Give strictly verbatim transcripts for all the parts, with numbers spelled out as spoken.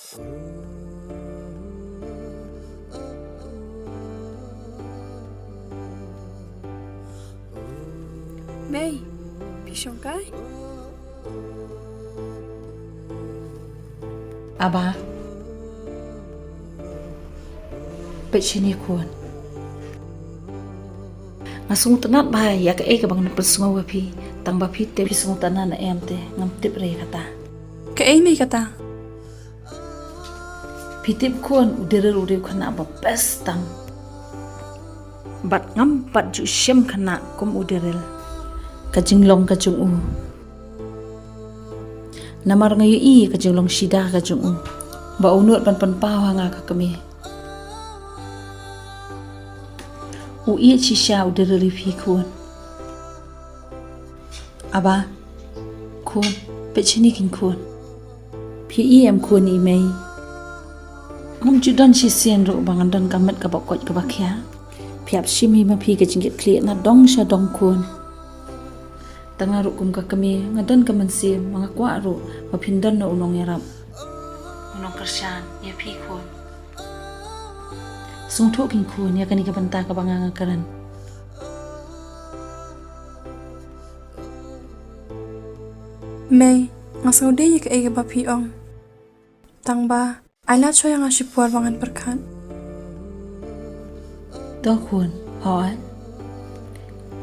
Mei, phi shong kai? Aba. Peit shane khun. Nga sngewtynnat bha ïa kaei kaba ngan pynsngew ïa phi. Tang ba phi tip phi sngewtynnat ne em te ngam tip re kata. Kaei mei kata? Phi tip khun, u Daryl u dei u khynnah ba best tam. Bad ngam pat ju shem khynnah kum u Daryl. Ka jinglong ka jong u. Namar nga ïohi ka jinglong shida ka jong u. Ba u nud ban pynpaw ha nga ka kmie. U ïeit shisha u Daryl ïa phi khun. Aba, khun, peit shane khun. Phi ïeit em khun i mei. Ngam ju don shisien ruh ba ngan don ka met kaba koit kaba khiah. Phi hap shim hi ma phi ka jingkitkhlieh na dong sha dong khun. Tang nga ruh kum ka kmie nga don ka mynsiem ba nga kwah ruh ba phin don na u nongïarap, u nongkyrshan ïa phi khun. Sngewthuh khun ïa kane ka bynta kaba nga nga kren. Mei, nga sngewdei ïa kaei kaba phi ong. Tang ba ai lad shuwa ïa nga shipor ba ngan pyrkhat. To khun, hooid.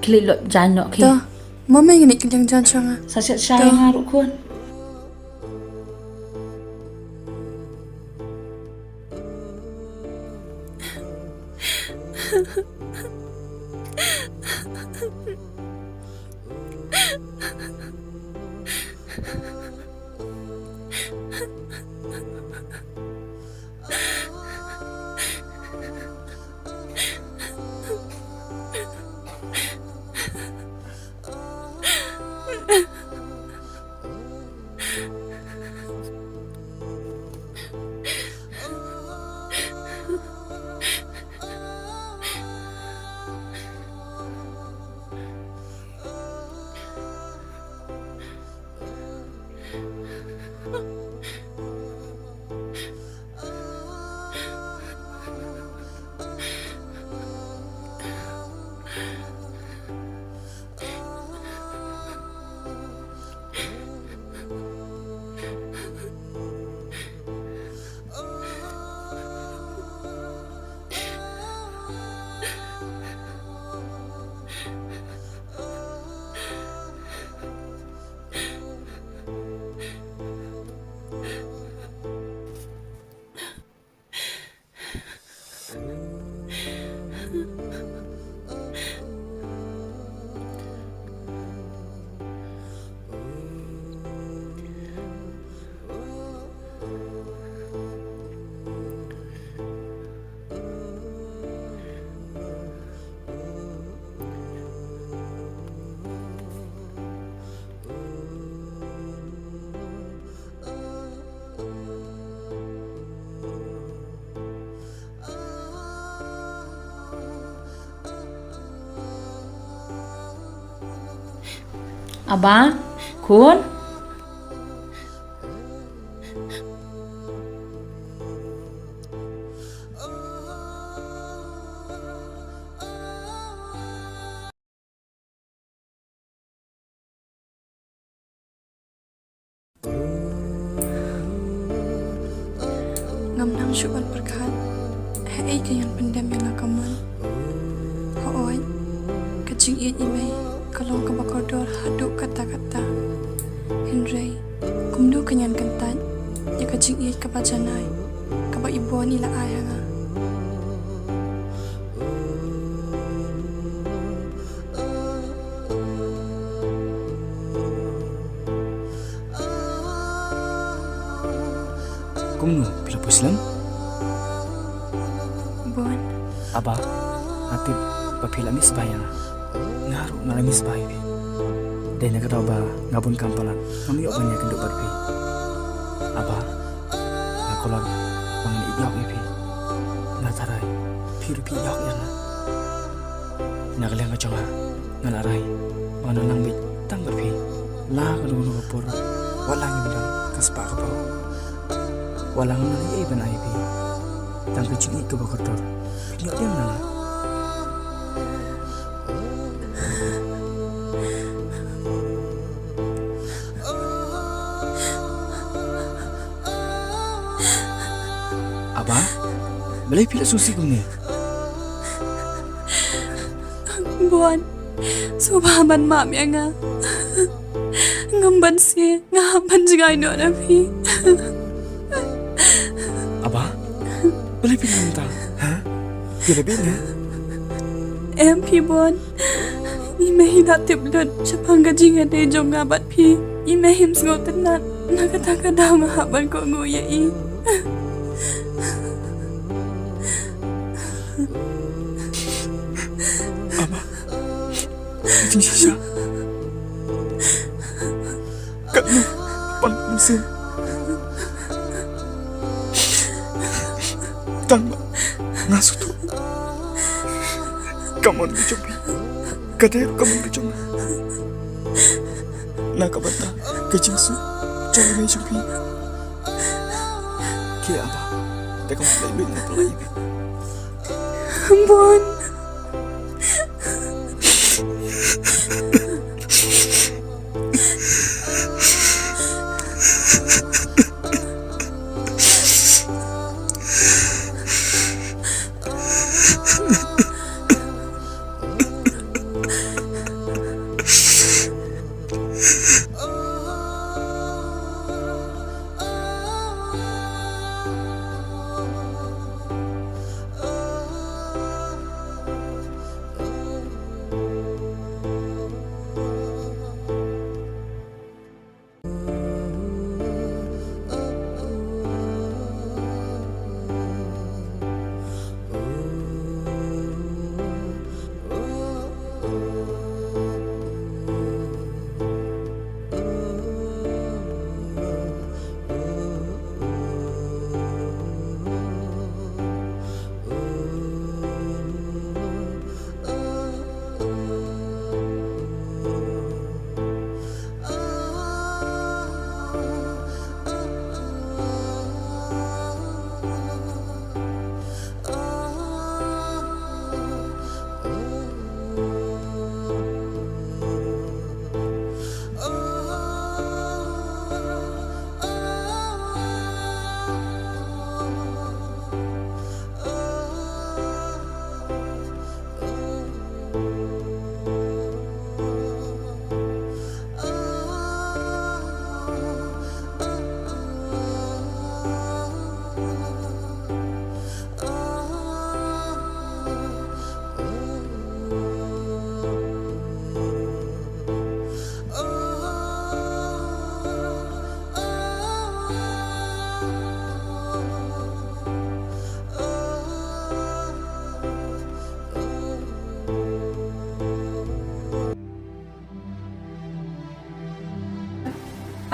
Khie leit lok jan noh khie. To, mo mei, ngan leit kyndiang jan shuwa nga. Sa shet sha ïa nga ruh khun. Aba, khun. Ngam nang shuh ban pyrkhat haei ka ngan pyndem ïa la ka mon. Hooid, ka jingïeit i mei ka long kaba kordor haduh katta katta. Hynrei kumno ka ngan kyntait ïa ka jingïeit kaba janai kaba i Bon i la ai ha nga. Kumno, phi la poi slem? Bon. Aba, nga tip ba phi la miss bha ïa nga. Nga ruh nga la miss bha ïa phi. Dei na ka daw ba nga bun kam palat ngam ïoh ban ïakynduh bad phi. Aba, nga kular ba ngan ïoh ïa phi. Nga tharai phi ruh phi ïoh ïa nga. Na ka liang ka jong nga, nga la rai ba ngan nang bit tang bad phi. La ka dang ka por, wat la ngim don ka spah ka phew. Wat la ngam don ei ei ban ai ïa phi. Tang ka jingïeit kaba kordor. Phi ïoh ïa nga. Aba, balei phi la sngewsih kumne? Bon, sngewbha ban map ïa nga. Ngam banse, nga hap ban jngai noh na phi. Aba, balei phi la ong kumta? Ha? Phi la bieit ne? Em phi Bon. I mei i la tip lut shaphang ka jingïadei jong nga bad phi. I mei im sngewtynnat. Na kata ka daw nga hap ban kohnguh ïa i. Aba. Ka jingshisha. Katno pang mynsiem. Tang ba nga sngewthuh. Ka mon ka jong phi ka dei ruh ka mon ka jong nga. Na ka bynta ka jingsuk jong i mei jong phi. Khie Aba. Te ka mon ka jong phi. Bon.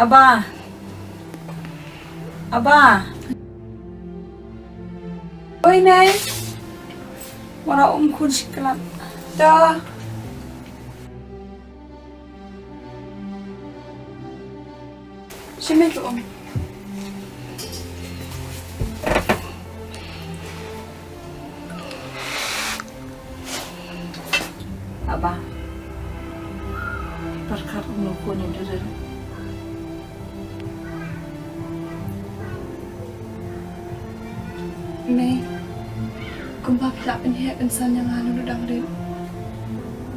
Aba. Aba. Oi, Mei. Wara um khun shi khlad. Da. Shi Mei ka um. Aba. Pyrkhat kumno khun ïa u Deren. Mei, kumba phi la pynheh pynsan ïa nga naduh dang rit.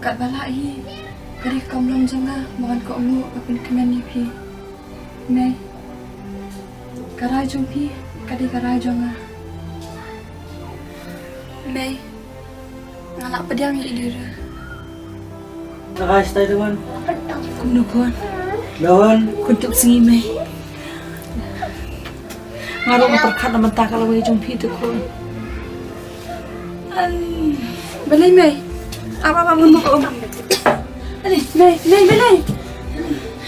Katba lah hi, ka dei ka kam long jong nga ba ngan kohnguh ba pynkmen ïa phi. Mei, ka rai jong phi ka dei ka rai jong nga. Mei, nga lah pdiang ïa i Deren. Kumno khun? Khun tip sngi Mei. Nga ruh nga pyrkhat na mynta ka lawei jong phi te khun. Balei Mei? Ap ap ap, ngan buh ka um. Ani Mei, Mei, balei?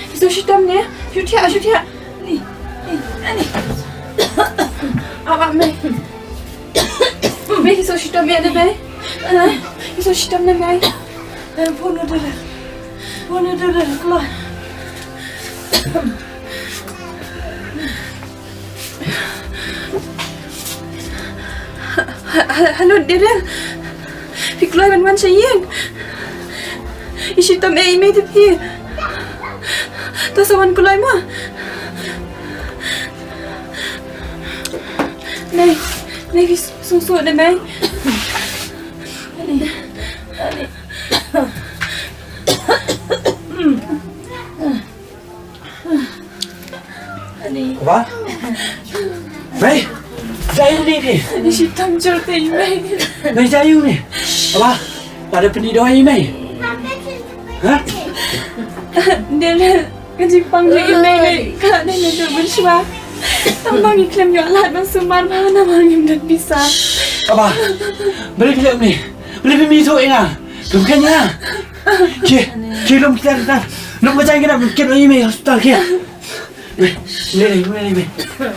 Phi shu shitom ne? Shu thiah, shu thiah. Ani, ani. Ap ap Mei. Mei, phi shu shitom ne Mei? Phi shu shitom ne Mei? Phone u Deren. Phone u Deren, kloi. Hello Daryl. Phi kloi ban wan sha ïing? I shitom ei i mei te phi. To sa wan kloi mo. Mei, mei phi sngewsuk ne mei. Ba? Mei? Jai ni ni. Ni shi tam jur te i mei. Mei jai ni. Ba? Pada peni doi mei. Ha? Dia le kan jipang je i mei le. Ka ne ne tu bershwa. Tambang i klem yo lad bang sumar ma na bang im dat bisa. Ba? Beli beli ni. Beli beli tu ina. Tum kenya. Ki, ki lum kita kita. Lum ka jai kita kita i mei hospital ki. Mei, mei, mei, mei. Mei.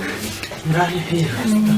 Mei, mei, mei.